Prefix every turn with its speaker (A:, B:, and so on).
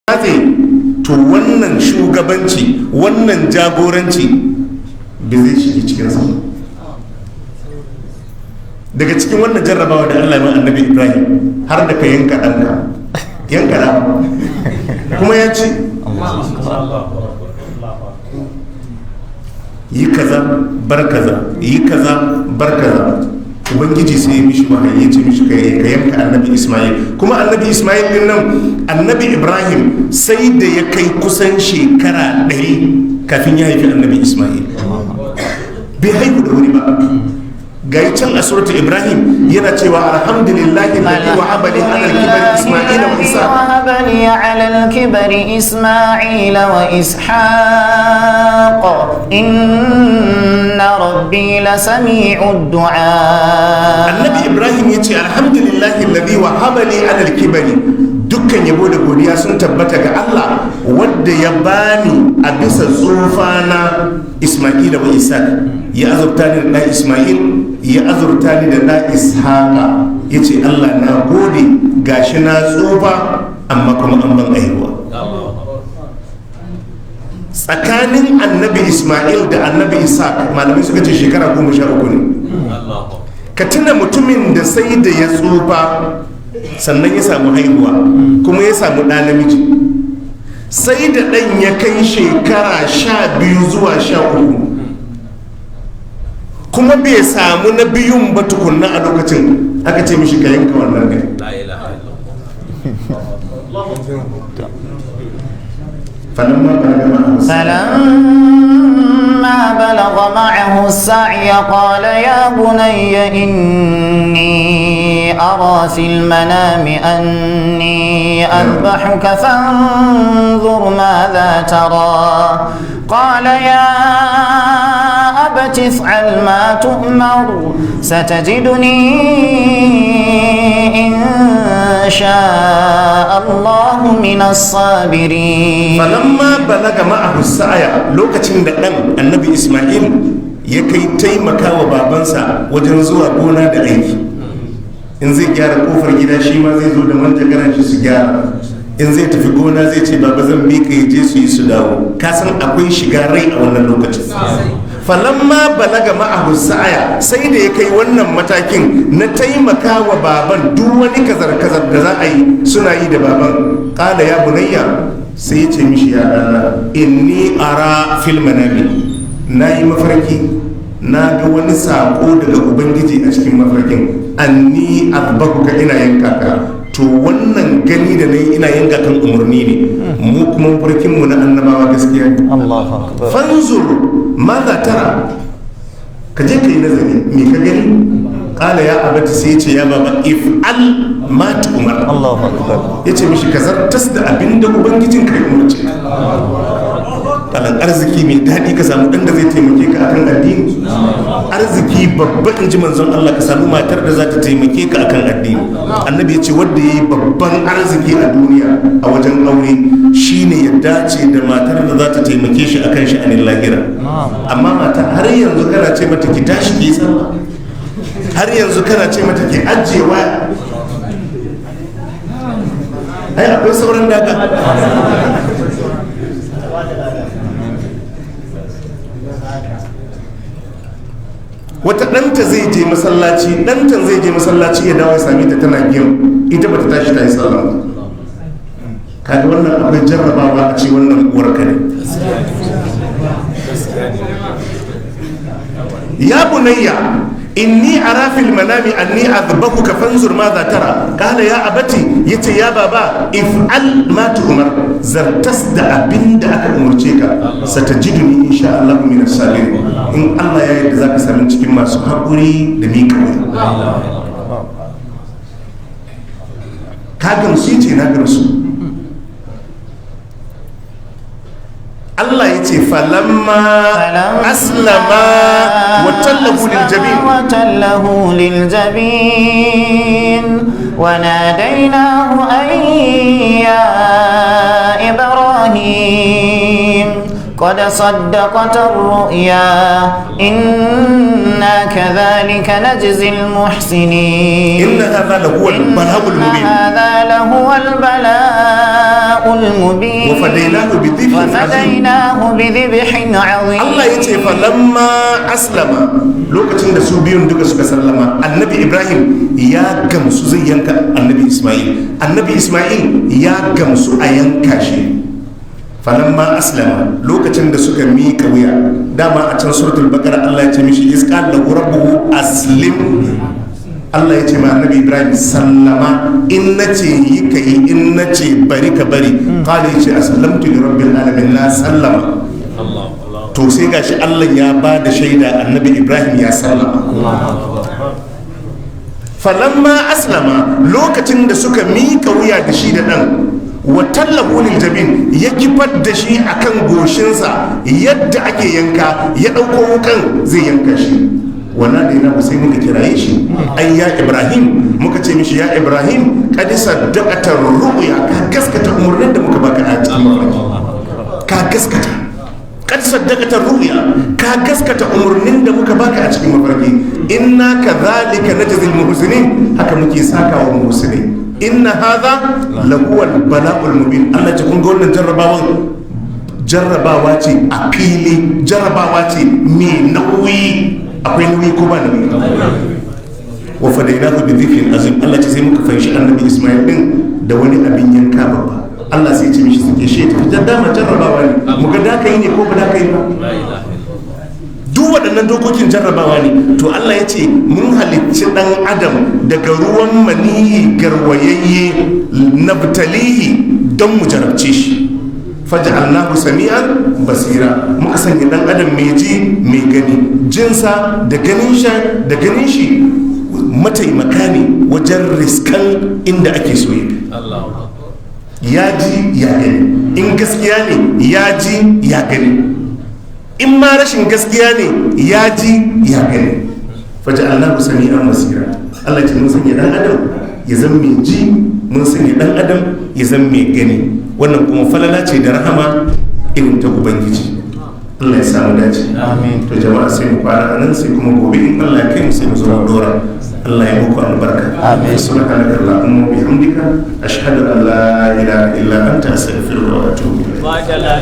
A: Watse to wannan shugabanci, wannan jagoranci bai zai shige cikinsa. Daga cikin wannan jarrabawa da Allah ya Annabi Ibrahim, har da ka yanka ɗanka, yanka ɗa, kuma ya ce yi kaza, bar kaza, yi kaza, bar kaza. Ubangiji sai ya mishi wahayi, ya ce mishi ka yanka Annabi Ismail. Kuma Annabi Ismail din nan, Annabi Ibrahim sai da ya kai kusan shekara 100 kafin ya haifi Annabi Ismail. Bai haihu da wuri ba. Ga can a suratu Ibrahim yana cewa: "Alhamdulillahi alladhi wahaba li ala al-kibari Isma'ila wa Ishaq."
B: وهب لي على الكبر إسماعيل وإسحاق إن ربي لسميع الدعاء.
A: Annabi Ibrahim ya ce: "Alhamdulillahi alladhi wahaba li ala al-kibari." Dukkan yabo da godiya sun tabbata ga Allah wadda ya bani a bisa tsufana Isma'ila wa Ishaq. Ya azurta ni da ɗa Isma'il, ya azurta ni da ɗa Ishaqa. Ya ce: "Allah, na gode, gashi na tsufa amma kuma an ban aihuwa." Tsakanin Annabi Isma'il da Annabi Ishaq, malamai suka ce shekara 13 ne. Ka tuna mutumin da sai da ya tsufa sannan ya samu haihuwa, kuma ya samu ɗa namiji, sai da ɗan ya kai shekara 12 zuwa 13, kuma bai samu na biyun ba tukunna, a lokacin aka ce mishi ka yanka wannan ɗin. فلما بلغ معه
B: فلما بلغ معه السعي قال يا بني إني أرى في المنام أني أذبحك فانظر ماذا ترى. قال يا أبت افعل ما تؤمر ستجدني إن شاء الله من الصابرين.
A: Falamma balaga ma'ahu sa'aya, lokacin da ɗan Annabi Ismail ya kai taimaka wa babansa wajen zuwa gona da aiki, in zai gyara kofar gida shi ma zai zo da manjagaran shi su gyara, in zai tafi gona zai ce: "Baba, zan bi ka." Je su yi su dawo. Ka san akwai shiga rai a wannan lokacin. Falamma balaga ma'ahu sa'aya, sai da ya kai wannan matakin na taimaka wa baban, duk wani kazar-kazar da za a yi suna yi da baban. Kala ya bunayya, sai ya ce mishi: "Ya ɗana, inni ara fil manami, na yi mafarki, na ga wani saƙo daga Ubangiji a cikin mafarkin, anni azbahuka, ina yanka ka. To wannan gani da nayi ina yanka kan umarni ne, mu kuma mafarkin mu na annabawa gaskiya ne."
C: Allahu akbar.
A: "Fanzur maza tara, ka je ka yi nazari me ka gani." Kala ya abati, sai ya ce: "Ya baba, if al ma umar."
C: Allahu akbar.
A: Ya ce mishi ka zartas da abin da Ubangijin ka ya umarce ka. Kalan arziki mai daɗi ka samu ɗan da zai taimake ka akan addini. Arziki babba, in ji Manzon Allah, ka samu matar da za ta taimake ka akan addini. Annabi ya ce wanda ya yi babban arziki a duniya a wajen aure shine ya dace da matar da za ta taimake shi akan sha'anin lahira. Amma mata har yanzu kana ce mata ki tashi ki yi sallah, har yanzu kana ce mata ki ajiye waya, ai akwai sauran daga. Wata ɗanta zai je masallaci, ɗantan zai je masallaci ya dawo ya same ta tana game, ita bata tashi ta yi sallah ba. Kaga wannan akwai jarrabawa a ce wannan uwarka ne. Ya bunayya inni ara fil manami anni adhbahuka fanzur madha tara. Qala ya abati, yace: "Ya baba, if'al ma tu'mar, zartas da abinda aka umurce ka. Satajiduni insha Allah min as-sabirin." In Allah ya yarda zaka sami cikin masu haƙuri da miƙa wuya. Ka gamsu? Yace: "Na gamsu." Allah ya ce falamma aslama wa tallahu lil jabin.
B: وتله للجبين وناديناه أن يا إبراهيم قد صدقت الرؤيا إنا كذلك نجزي المحسنين.
A: إن هذا لهو البلاء
B: إن
A: المبين.
B: هذا لهو البلاء المبين.
A: وفديناه بذبح عظيم.
B: وفديناه بذبح عظيم.
A: Allah ya ce falamma aslama, lokacin da su biyun duka suka sallama, Annabi Ibrahim ya gamsu zai yanka Annabi Ismail, Annabi Ismail ya gamsu a yanka shi. Falamma aslama, lokacin da suka mika wuya. Dama a can Suratul Baqara Allah ya ce mishi iz qala lahu rabbuhu aslim. Allah ya ce ma Annabi Ibrahim, sallama, in nace yi ka yi, in nace bari ka bari. Qala, ya ce aslamtu li rabbil alamin, na sallama. To sai gashi Allah ya ba da shaida Annabi Ibrahim ya sallama. Falamma aslama, lokacin da suka mika wuya da shi da ɗan, wa tallahu lil jabin, ya kifar da shi akan goshinsa yadda ake yanka, ya ɗauko wukan zai yanka shi. Wannan da yana sai muka kiraye shi, ai ya Ibrahim, muka ce mishi, ya Ibrahim, qad saddaqata ru'ya, ka gaskata umarnin da muka baka a cikin mafarki, ka gaskata. Kad saddaqata ru'ya, ka gaskata umarnin da muka baka a cikin mafarki. Inna kadhalika najzil muhsinin, haka muke saka wa muhsinin. Inna hadha lahuwal bala'ul mubin. Allah ce kun ga wannan jarrabawan, jarrabawa ce a fili, jarrabawa ce mai nauyi. Akwai nauyi ko ba nauyi? Wa fadainahu bi dhifin azim. Allah ce sai muka fanshi Annabi Ismail din da wani abin yanka babba. Allah sai ce mishi suke shi tafi da dama, jarrabawa ne, mu ga da kai ne ko ba da kai ba. Duk waɗannan dokokin jarrabawa ne. To Allah ya ce mun halicci ɗan adam daga ruwan maniyi garwayayye, nabtalihi, don mu jarabce shi. Faj'alnahu sami'an basira, muka sanya ɗan adam mai ji mai gani. Jinsa da ganin shi da ganin shi mataimaka ne wajen riskan inda ake so ya bi. Ya ji, ya gani. In gaskiya ne, ya ji, ya gani. In ma rashin gaskiya ne, ya ji, ya gani. Faja'alnahu sami'an basira. Allah ce mun sanya dan adam ya zama mai ji, mun sanya dan adam ya zama mai gani. Wannan kuma falala ce da rahama irin ta Ubangiji. Allah ya samu dace.
B: Amin.
A: To jama'a, sai mu kwana a nan, sai kuma gobe in Allah ya kai mu sai mu zo mu dora. Allah ya muku albarka.
B: Amin.
A: Subhanaka allahumma wa bihamdika, ashhadu an la ilaha illa anta, astaghfiruka wa atubu ilayk.
C: Madalla.